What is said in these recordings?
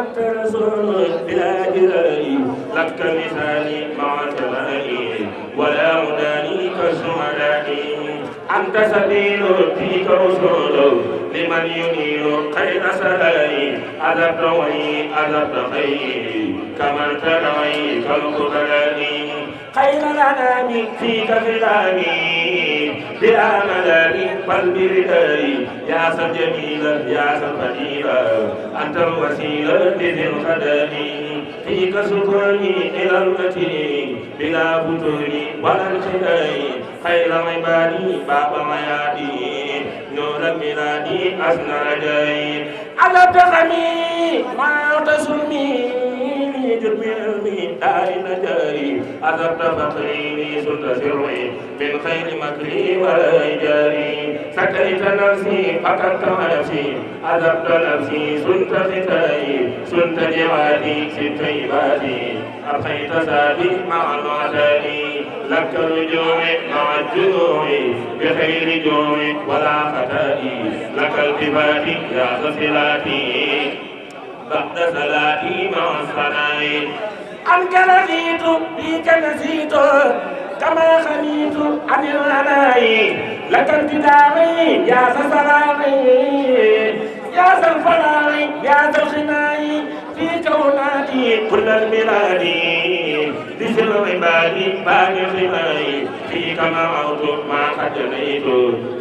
أنت رسول بلا جرائي لك لساني مع سمائي ولا مداني كالشهداء أنت سبيل فيك رسول لمن ينير خير سلائي أذبت وعي أذبت خيري كمن تدعي كالقدراء خير الأنام فيك فلاني بلا ملاني بل بردائي يا سر جميلا يا سر فضيلا أنت الوسيلة لذي الخدم فيك سكوني إلى المتين بلا فتون ولا انخداع خير عبادي باب ميادي نور الميلادي أسنى رجائي عذبت غني ما تسمي جرم علمي دار نجاري عذبت فقري سلط سري من خير مكري ولا إجاري سكيت نفسي فكرت نفسي عذبت نفسي سلط ختاي سلط جوادي ست عبادي أبقيت سادي مع الوعداني لك الرجوع مع الجوع بخير جوع ولا ختائي لك التفات يا صلاتي بعد صلاتي مع الصلاة عنك رضيت بك نسيت كما خنيت عن العناء لك انتدامي يا سلامي يا ذا الفلاح يا ذا الغناء في كوناتي كل البلاد ذي العباد بان الغناء فيك معوت ما قد جنيت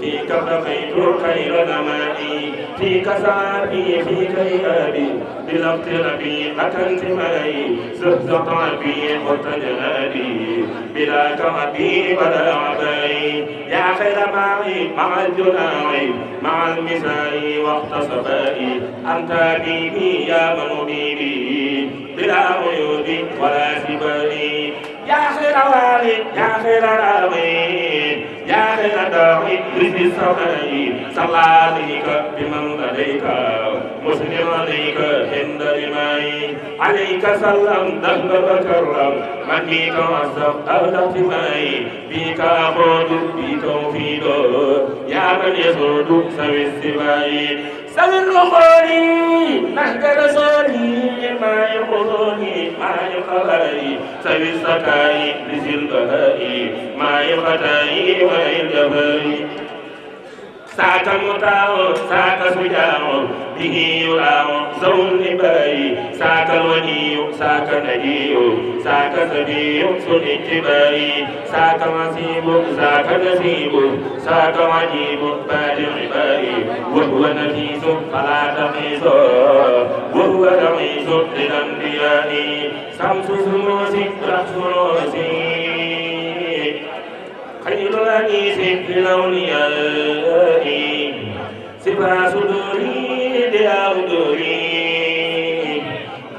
فيك بقيت خير نمائي فيك سعادي فيك إيابي بلا اقترابي لك انتمائي زهزت عبي قلت جنابي بلا كربي ولا عبائي يا خير معي مع الجناعي مع المساء وقت صبائي أنت بيبي يا من بيبي بلا عيوب ولا سبائي يا خير والي يا خير راوي يا خير داعي رزق السماء صلى عليك بمن لديك مسلم عليك هند رماي عليك سلم دهر وكرم من بيك وصف أهل تماي بيك أخذ بيك أفيد يا من يسود سوي السباي سوي الرخوني نهج رسولي ما يخذوني ما يخلي سوي السكاي لذي البهاء ما يختاي ويلجباي ساك متاع ساك سجاع به يراع ذو النباء ساك الولي ساك نجي ساك سبي ذو الاتباع ساك مسيب ساك نسيب ساك عجيب باد العباء وهو نفيس فلا تقيس وهو رئيس للانبياء شمس سموس رأس روسي خير أنيس للأولياء سبا صدوري ديا صدوري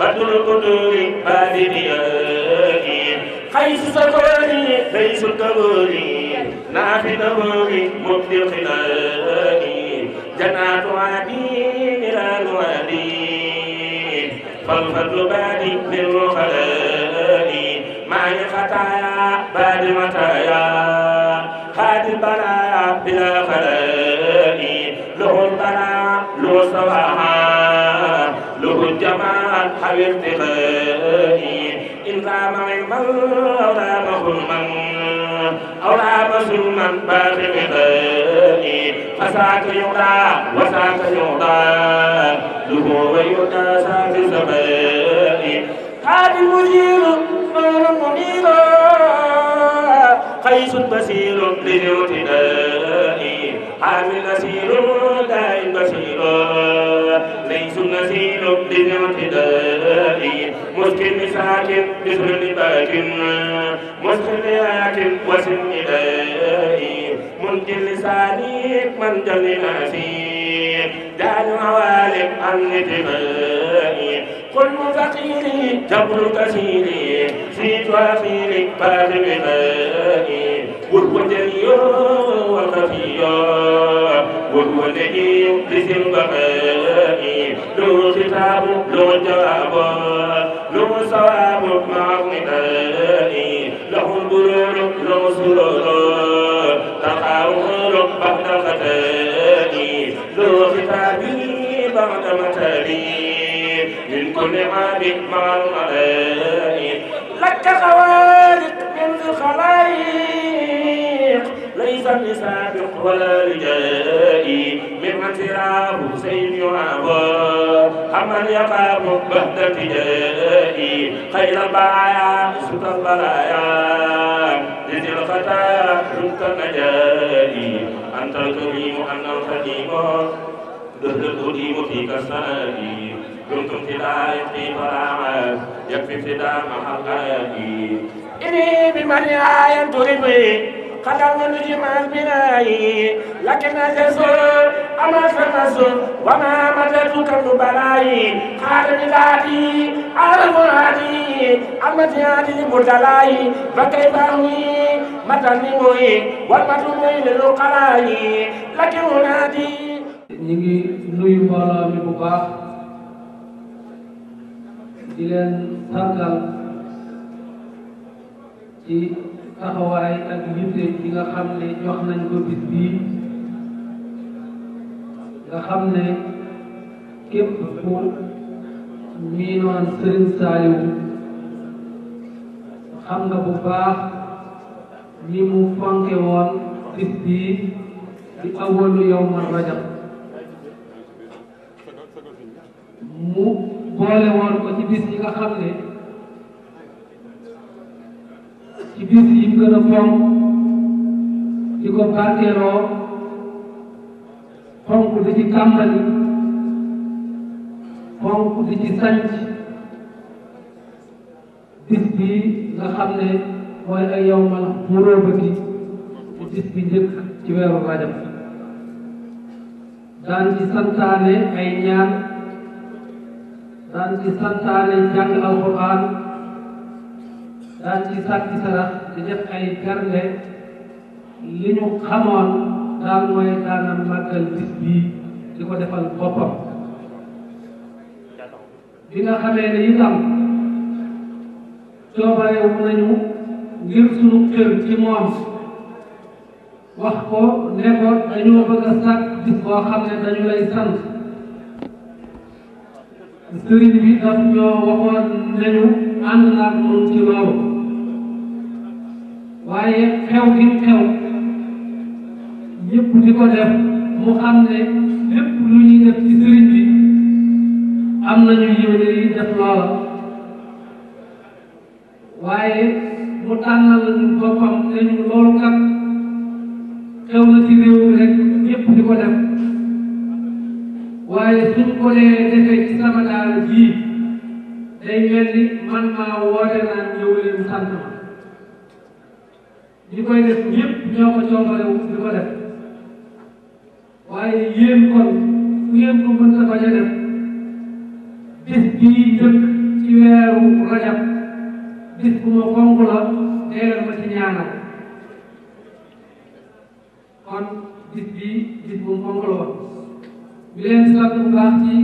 بدر القدور بعد ديائي قيس صدوري ليس الكبوري نافي نبوري مبدي الخلائي جنات عادي نيران وادي فالفضل بادي للخلائي ما يخطايا بعد متايا هادي البلايا بلا خلائي له البلاء له سواها له الجمال حبيب ارتخائي إن رام علما أو رام حلما أو رام سلما باقي غذائي فساك يغدى وساك يغدى له ويغدى ساك السماء هادي المجير نور منير قيس بصير للارتداء حامل نسير دائم بصير ليس نسير للارتداء مسكن ساكن بسر لباك مسكن لكن وسن إلهي منجل لساني من جل ناسي دان عوالم عن اتباعي قل فقيري جبر كثيري سيد وفيري باب بنائي وهو جلي وخفي وهو الذي يخلص البقاء له خطاب له جواب له صواب مع النداء له البرور له سرور تقاول بعد له ختامي بعد متالي من كل عام مع الملائك لك خوارق من الخلائق ليس لسابق ولا رجائي من اعتراف سيد يعابا حمل يقام بعد ابتدائي خير البرايا سد البرايا لذي الخطا كنت نجائي انت الكريم انت الخديم دهر القديم فيك السائي كنتم تلاقي فراعا يكفي ابتداء محقائي إني بمن آية تربي قدرنا نجمع البناء لكن أجسر أما سنسر وما مدتك النبلاء قال بذاتي على المرادي أما تيادي لبردلاء فكيف أهوي متنموي والمتنموي للقلاء لكن هنادي نيجي nuyu mbooloo mi bu baax di leen sargal ci taxawaay ak yitte yi nga xam ne jox nañ ko bis bii nga xam ne képp ku miinoon Serigne Saliou xam nga bu baax ni mu fonke woon bis bii di awwalu yawmal rajab mu boole woon ko ci bis yi nga xam ne ci bis yi gën a fonk di ko barkeeloo fonk di ci tàmbali fonk di ci sanc bis bi nga xam ne mooy ay yawmal muróobati ci bis bi njëkk ci weeru rajab daan ci santaane ay ñaan daan ci santaane jàng alxuraan daan ci sàkki sarax di def ay bernde li ñu xamoon daal mooy daana màggal bis bii di ko defal boppam bi nga xamee ne itam coobarewu nañu ngir sunu kër ci moom wax ko ne ko dañoo bëgg a sàkk bis boo xam ne dañu lay sant sëriñ bi daf ñoo waxoon nañu ànd naag moom ci loolu waaye xew gi xew ñëpp di ko def mu xam ne lépp lu ñuy def ci sëriñ bi am nañu yéene yi def loola waaye mu tànnal boppam nañu loolu kat xew na ci réew mi rek ñëpp di ko def waaye suñ ko dee defee ci sama daara ji day mel ni man maa woote naan ñëw leen sant ma ñi koy def ñëpp ñoo ko coobarewu di ko def waaye yéen kon fu ngeen ko mënta bañ a def bis bii njëkk ci weeru rajab bis bu ma fonk la deeral ma ci ñaanal kon bis bii bis bu ma fonk la woon bi leen sant bu baax ci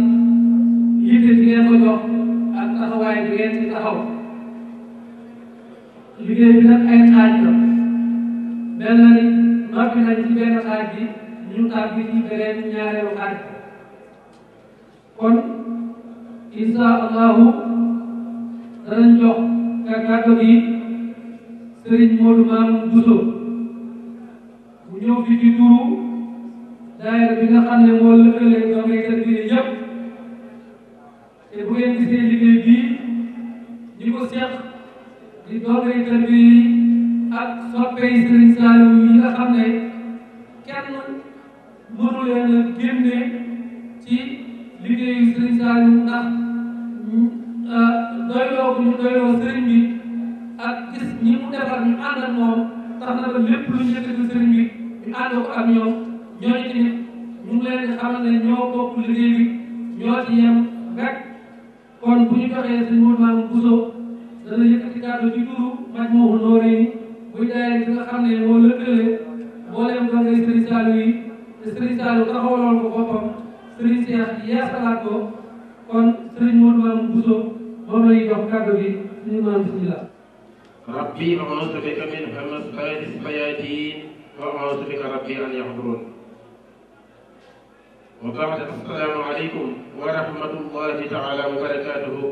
yitte ci ngeen ko jox ak taxawaay bi ngeen ci taxaw liggéey bi nag ay xaaj la benn ni noppi nañ ci benn xaaj bi ñu tàbbi ci beneen ñaareelu xaaj kon insha allahu danañ jox kàddu gi Serigne Modou Mamoun Bousso mu ñëw fi ci turu daayira bi nga xam ne moo lëkkale dongay tarbiya yëpp te bu ngeen gisee liggéey bii ñi ko seq di dongay tarbiya yi ak soppey Serigne Saliou yi nga xam ne kenn mënu leen a génne ci liggéeyu Serigne Saliou ndax doyloo bu ñu doyloo Serigne bi ak gis ñi mu defar ñu ànd ak moom tax na ba lépp lu ñu yëkkati Serigne bi ñu ànd ko ak ñoom ñooñu tamit ñu ngi leen di xamal ne ñoo bokk liggéey bi ñoo ci yem rek kon bu ñu joxee Serigne Modou Mamoun Bousso dana yëkkati kàddu ci turu Majmahun Nurayni muy daayira bi nga xam ne moo lëkkale mboolem dongay Serigne Saliou yi te Serigne Saliou taxawaloon ko boppam Serigne Cheikh yeesalaat ko kon Serigne Modou Mamoun Bousso moom la ñuy jox kàddu gi suñu maam bismillah rabbi a'uuzu bika min hamazaati shayaatiin wa a'uuzu bika rabbi an yahduruun wa ba'd assalaamu aleykum wa rahmatullahi taala wa barakaatuhu.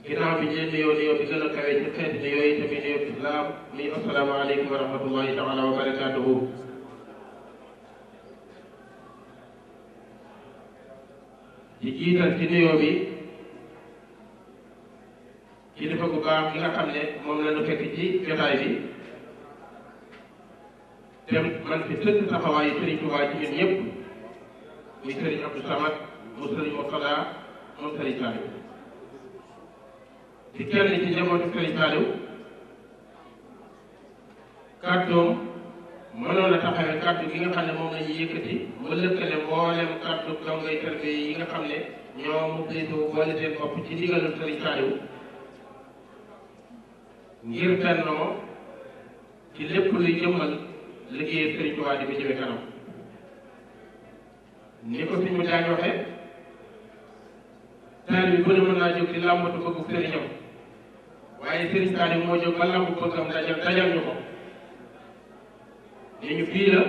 ginnaaw bi ñu leen nuyoo nuyoo bi gën a kawe ci xeet nuyoo yi tamit nuyoo islam muy assalaamu aleykum wa rahmatullahi taala wa barakaatuhu. di jiital ci nuyoo bi kilifa gu baax gi nga xam ne moom la ñu fekk ci jotaay bi te man fi tënk taxawaayu Sëriñ Tuubaa ci ñun ñëpp muy Sëriñ Abdou Samad mu Sëriñ Murtada moom Sëriñ Saliou di kenn ci njabootu Sëriñ Saliou kàddoom mënoon a taxawee kàddu gi nga xam ne moom la ñuy yëkkati ba lëkkale mboolem kàddu dongay tarbiya yi nga xam ne ñoo mu plitu boole seen bopp ci ndigalul Sëriñ Saliou ngir bennoo ci lépp luy jëmmal liggéey Sëriñ Tuubaa di bi jëme kanam ni ko suñu daañ waxe taal bi bu ne mën naa jóg di làmbatu bëggu sëriñam waaye Sëriñ Saliou moo jóg ba làmb bëggam dajal ñu ko ni ñu fii la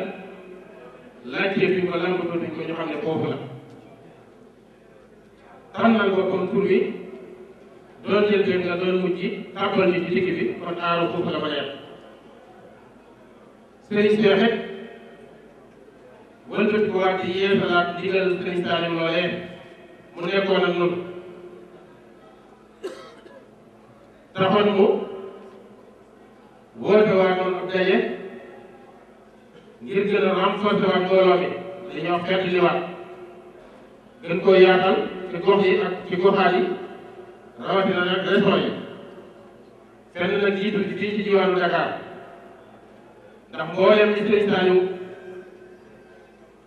laajtee fi ko làmbatu duñ ko ñu xam ne foofu la tànnal boppam tur wi doon jël benn nga doon mujj tàbbal ñu ci digg bi kon aaru foofu la ba leer sëriñ si rek wëlbati ko waat ci yeesalaat digal Sëriñ Saliou loolee mu nekkoon ak noonu taxoon mu woote waatoon ab daje ngir gën a renforcer waat mbooloo mi li ñuy wax fett liwaat gën koo yaatal ci gox yi ak ci goxaat yi rawatina nag région yi fenn nag jiitu ci fii ci diwaanu Dakar ndax mboolem ci Sëriñ Saliou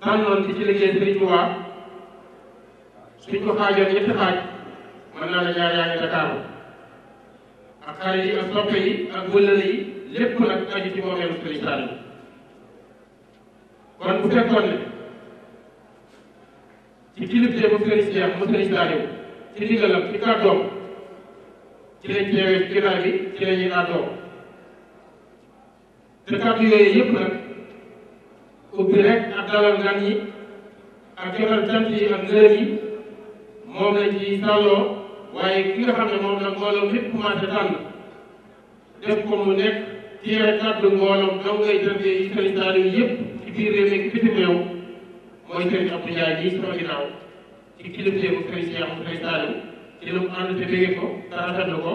tànnoon ci liggéey Sëriñ Tuubaa suñ ko xaajoon ñetti xaaj mën naa la ñaar yaa ngi Dakar ak xarit yi ak soppe yi ak wëllële yi lépp nag aju ci moomeelu Sëriñ Saliou kon bu fekkoon ne ci kilifte bu Sëriñ Cheikh mu Sëriñ Saliou ci ndigalam ci kàddoom ci lañ teewee ci jotaay bi ci la ñuy àddoo te kàddu yooyu yëpp nag ubbi rek ak dalal gan yi ak jotal cant yi ak ngërëm yi moom lañ ci sàlloo waaye ki nga xam ne moom nag mbooloo mépp commencé tànn def ko mu nekk ci yore kàddu mbooloom dongay tarbiya yi Sëriñ Saliou yëpp ci biir réew mi bitim réew mooy Sëriñ Abdou Ndiaye nii sama ginnaaw ci kilifte bu Sëriñ Cheikh mu Sëriñ Saliou ci lu mu ànd te bëgge ko te rafetlu ko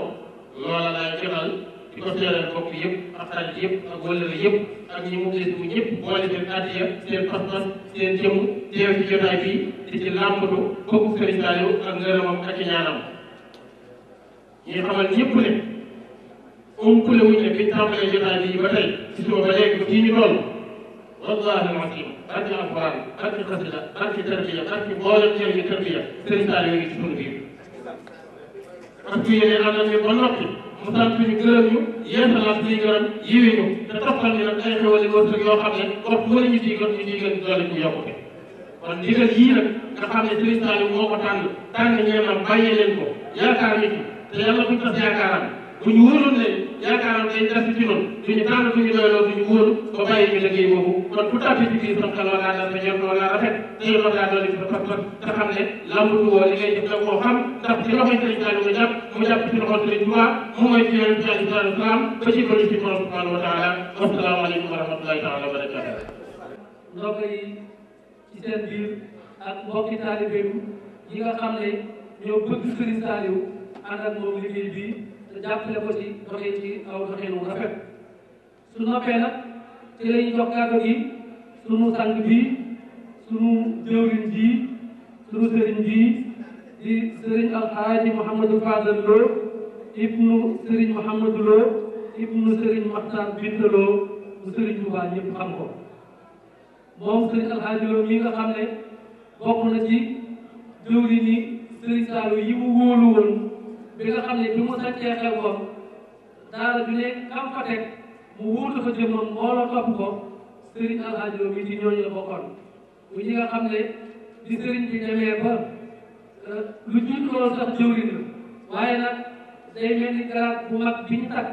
loola laay jotal di ko seeral bokk yëpp ak xarit yëpp ak wëllëre yëpp ak ñi mu mu ñëpp boole seen addiya seen pas-pas seen jëmm teew ci jotaay bi di ci làmbatu bëggu Sëriñ Saliou ak ngërëmam ak ci ñaanam ñuy xamal ñëpp ne umpule wuñ ne biñ tàmbalee jotaay bi ba tey ci suba ba léegi ba fii ñu toll wallahi al-azim barki alquran barki xasida barki tarbiya barki mboolem njëriñu tarbiya Sëriñ Saliou ngi ci sunu biir parce que yéen ànd ak ñun ba noppi mu sant ñu gërëm ñu yeesalaat suñuy gërëm yiwi ñu te toppal ñu nag ay xewali wërsëg yoo xam ne waxtu wala ñu ciy gën doole ñu yokkute kon ndigal yii nag nga xam ne Sëriñ Saliou moo ko tànn ñeenam bàyyee leen ko yaakaar ñu ci te yàlla buñ tas yaakaaram bu ñu wóoroon ne yaakaaram day des ci noonu duñu tànn duñu doyloo duñu wóoru ba bàyyi ñu liggéey boobu kon ku tàbbi ci biir sam xel wala dal sa ñor wala rafet te yow daa doole ci sa pas-pas te xam ne lambatu woo li ngay def da koo xam ndax ci loxoy Sëriñ Saliou nga jàpp mu jàpp ci loxo Sëriñ Tuubaa mu mooy ci yonent bi alayhi salaatu wa salaam ba ci ko ci borom subhanahu wa taala wassalaamu aleykum wa rahmatullahi taala wa barakatuh ndongo yi ci seen biir ak mbokki taalibe yi nga xam ne ñoo bëgg Sëriñ Saliou ànd ak moom liggéey bii te jàppale ko ci doxee ci aw doxeenu rafet su noppee nag ci la ñuy jox kàddu gi sunu sang bii sunu jëwriñ bii sunu sëriñ bii di sëriñ alxaaji Mouhamadou Fadal Lo ibnu sëriñ Mouhamadou Lo ibnu sëriñ Maxtar Binta Lo bu sëriñ Tuubaa ñëpp xam ko moom sëriñ alxaaji Lo mi nga xam ne bokk na ci jëwriñ yi Sëriñ Saliou yi mu wóolu woon bi nga xam ne bi mu saccee xew ko daara ju ne kam fa teg mu wuutu fa jëmmam mbooloo topp ko sëriñ alxaaji Lo mi ci ñooñu la bokkoon bu ñi nga xam ne di sëriñ bi demee ba lu jiitu loolu sax jëwriñ la waaye nag day mel ni garaat bu mag bi ñu takk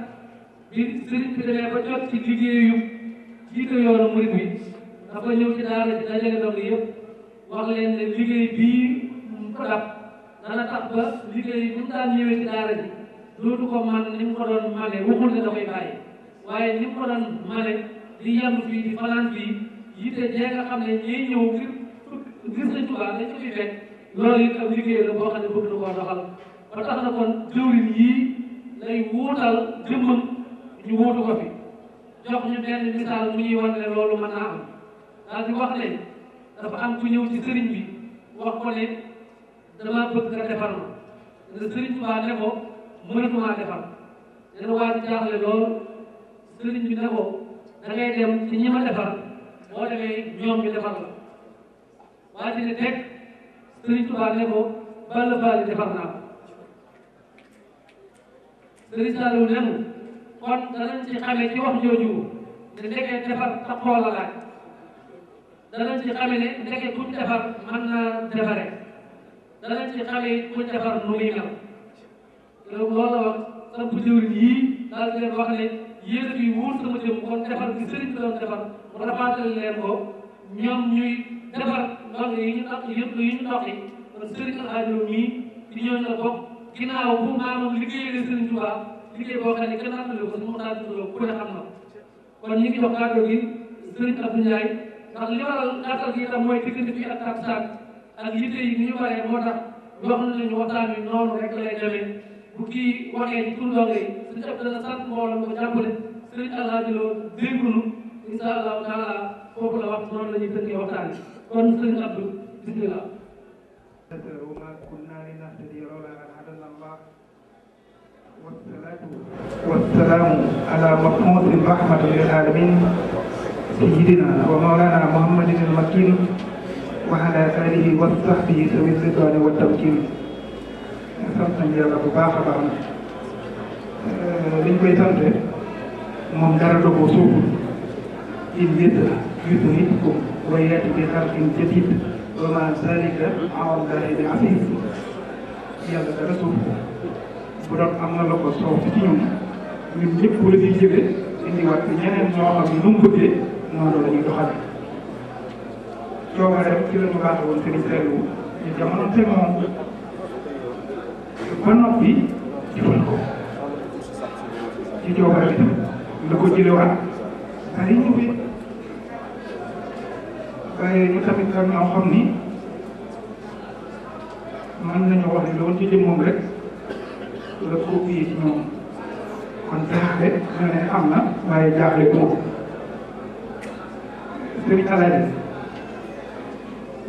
bi sëriñ bi demee ba jot ci liggéeyu jiite yoonu murid bi dafa ñëw ci daara ji dajale ndongo yëpp wax leen ne liggéey bii ko dab dana tax ba liggéey bu mu daan ñëwee ci daara ji dootu ko man ni mu ko doon mane waxul ne da koy bàyyi waaye ni mu ko doon mane di yendu fii di fanaan fii yitte jee nga xam ne ñiy ñëw ngir Sëñ Tuubaa dañ ko fi fekk loolu it ab liggéey la boo xam ne bëgg na koo doxal ba tax na kon jëwriñ yii lay wuutal jëmmam ñu wuutu ko fi jox ñu benn misaal mu ñuy wan ne loolu mën naa am daal di wax ne dafa am ku ñëw ci sëriñ bi wax ko ne dama bëgg nga defar ma ne sëriñ Tuubaa ne ko mënatumaa defar nee na waa ji jaaxle lool sëriñ bi ne ko da ngay dem ci ñi ma defar boo demee ñoom ñu defar la waa ji ne teg sëriñ Tuubaa ne ko ball ball defar naa ko sëriñ Saliou ne mu kon danañ ci xamee ci wax jooju ne ndekee defar taxoo la laaj danañ ci xamee ne ndekee kuñ defar mën naa defare danañ ci xamee kuñ defar nu muy mel loolu la wax samp jëwriñ yii daal di leen wax ne yéen a fi wuur sama jëm kon defar bi sëriñ bi doon defar mu rafaatale leen ko ñoom ñuy defar ndong yi ñu dox yëpp yi ñu doxi kon sëriñ Alaaji Lo mii ci ñooñu la bokk ginnaaw bu maamam liggéeyee sëriñ Tuubaa liggéey boo xam ne kenn nattale ko su ma daal di ku ne xam na kon ñu ngi jox kàddu gi sëriñ Abdou Ndiaye ndax li waral gàttal gi itam mooy diggante bi ak takkusaan ak yitte yi ni ñu baree moo tax wax nañu waxtaan wi noonu rek lay demee bu kii waxee ci tur ndongo yi suñu ëpp dana sant mbooloo ko jàppale sëriñ Alaaji Lo déggunu insha allahu taala foofu la wax noonu la ñuy tënkee waxtaan yi kon sëriñ Abdou bismillah وما كنا لنهتدي لولا أن هدانا الله والصلاة والسلام على مبعوث رحمة للعالمين سيدنا ومولانا محمد المكين وعلى آله وصحبه ذوي الرضوان والتمكين sant nañ yàlla bu baax a baax liñ koy sante moom dara da koo suuful in yusridkum wa yaati bi xalqin jadid wa ma zalika ala llahi bi aziz yàlla dara suuf ko bu doon am na la ko soof ci ñun ñun ñëpp la ñuy jëlee indiwaat ñeneen ñoo xam ne nu mu bëggee noonu la ñuy doxal cooba rek ci la ñu baaxee woon Serigne Saliou ñu jamono te moom ba noppi jëfal ko ci cooba rek la ko jëlewaat bari ñu fi waaye ñu tamit ak ñoo xam ni mën nañu wax ne loolu ci jëmmoom rek la copié ci ñoom kon jaaxle ñu ne am na waaye jaaxle moom sëriñ Alaaji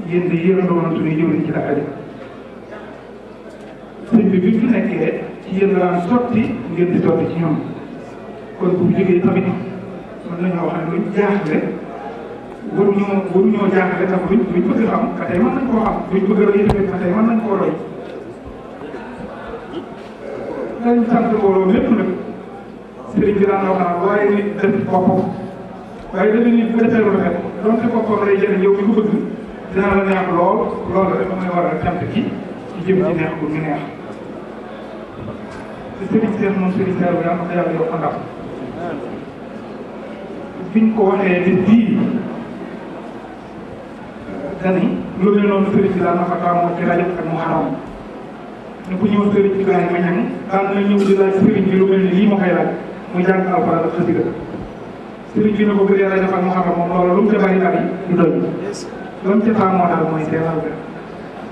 yéen de yéen a doon suñuy jëwriñ ci Dakar sëñ bi bi ñu nekkee ci yéen daan sotti ngeen di sotti ci ñoom kon bu jógee tamit mën nañoo wax ne luñ jaaxle waruñoo jaaxle ndax luñ bëgg xam ba tey mën nañ koo xam luñ bëgg a roy tamit ba tey mën nañ koo roy dañ sant mbooloo lépp nag sëriñ bi daan wax naan waaye nit def boppam waaye dañu nit bu defee lu rafet donte boppam lay jëriñ yow mi ko bëgg dina la neex lool loolu rek mooy waral cant gi ci jëm ci neex bu ñu neex te sëriñ Seex moom sëriñ Saliou yàlla na ko yàlla yokk ndam biñ ko waxee bis bii dani lu mel noonu sëriñ bi daan na fa taamoo ci rajo ak mu xaram ne ku ñëw sëriñ bi Ibrahima Ñaŋ daan na ñëw di laaj sëriñ bi lu mel ni lii ma koy laaj muy jàng alxuraan ak xasida sëriñ bi ne ko bëggee rajo ak mu xaram moom loolu lu mu ca bari bari du doy lu mu ca taamoo daal mooy teelal ga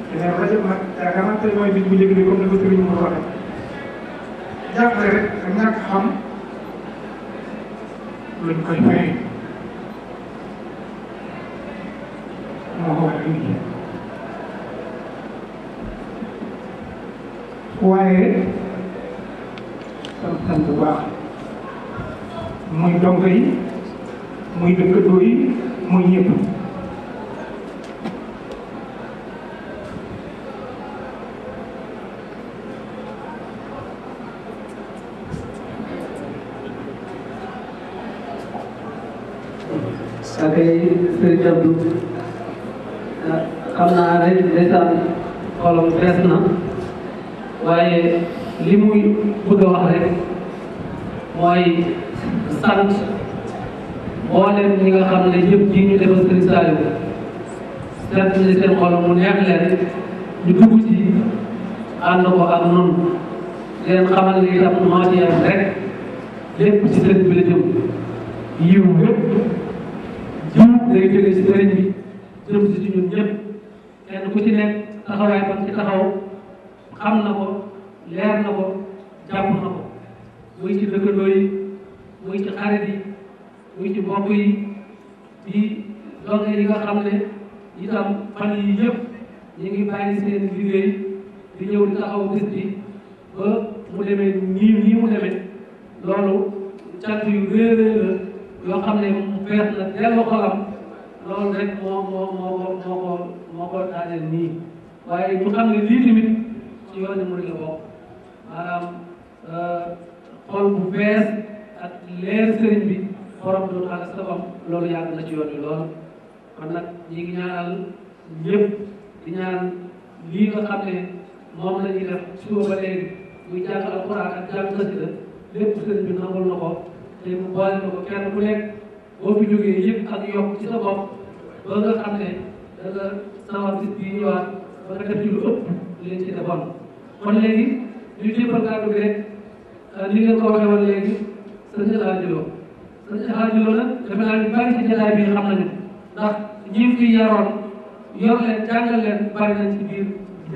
te ne rajo nag yaakaar naa tey mooy bis bu njëkk bi comme ni ko sëriñ mu waxee jàppale rek ak ñàkk xam luñ koy fayee moo ko wax indi waaye sant bu baax muy dongo yi muy dëkkandoo yi muy ñëpp akay sëriñ Abdou xam naa rek ndeysaan xolam fees na waaye li muy bëgg a wax rek mooy sant mboolem ñi nga xam ne jëf ji ñu defal sëriñ Saliou seet ni seen xol mu neex leen ñu dugg ci ànd ko ak noonu leen xamal ni itam moo ci yem rek lépp ci sëriñ bi la jëm yiw yëpp jiw day jóge ci sëriñ bi jëm si ci ñun ñëpp kenn ku ci nekk taxawaay ba ci taxaw xam na ko leer na ko jàpp na ko muy ci dëkkandoo yi muy ci xarit yi muy ci mbokk yi di donge yi nga xam ne itam fan yi yëpp ñu ngi bàyyi seen liggéey di ñëw di taxaw bés bi ba mu demee nii mu demee loolu cant yu réeréer la yoo xam ne mu fees na dellu xolam loolu rek moo ko daaneel nii waaye ñu xam ne lii tamit ci yoonu murid la bokk maanaam xol bu bees ak leer sëriñ bi borom doon àll sabam loolu yàgg na ci yoon wi lool kon nag ñi ngi ñaanal ñëpp di ñaan lii nga xam ne moom la ñuy def suba ba léegi muy jàng alxuraan ak jàng xasida lépp sëriñ bi nangul na ko te mu boole na ko kenn ku nekk boo fi jógee yëpp ak yokk ci sa bopp ba nga xam ne da nga sawar bis bii ñëwaat ba nga def ci lu ëpp leen ci defoon kon léegi ñu jébbal kàddu gi rek ni ngeen ko waxee woon léegi sëñ Hadjilo sëñ Hadjilo nag defe naa ñu bari ci jataay bi xam nañu ndax ñi fi yaroon yor leen jàngal leen bari nañ ci biir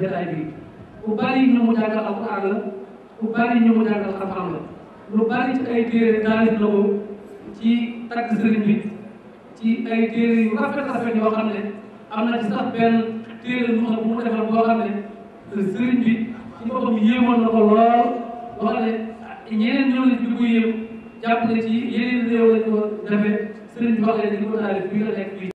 jataay bi ku bari ñu mu jàngal alquran la ku bari ñu mu jàngal xam-xam la lu bari ci ay téere taalif na ko ci tagg sëriñ bi ci ay téere yu rafet yoo xam ne am na ci sax benn téere bu mu defal boo xam ne sëriñ bi ci boppam yéemoon na ko lool boo xam ne ñeneen ñëw nañ di ko yéem jàpp ne ci yeneen réew lañ ko defee sëriñ bi wax leen di ko taalif fii la nekk fii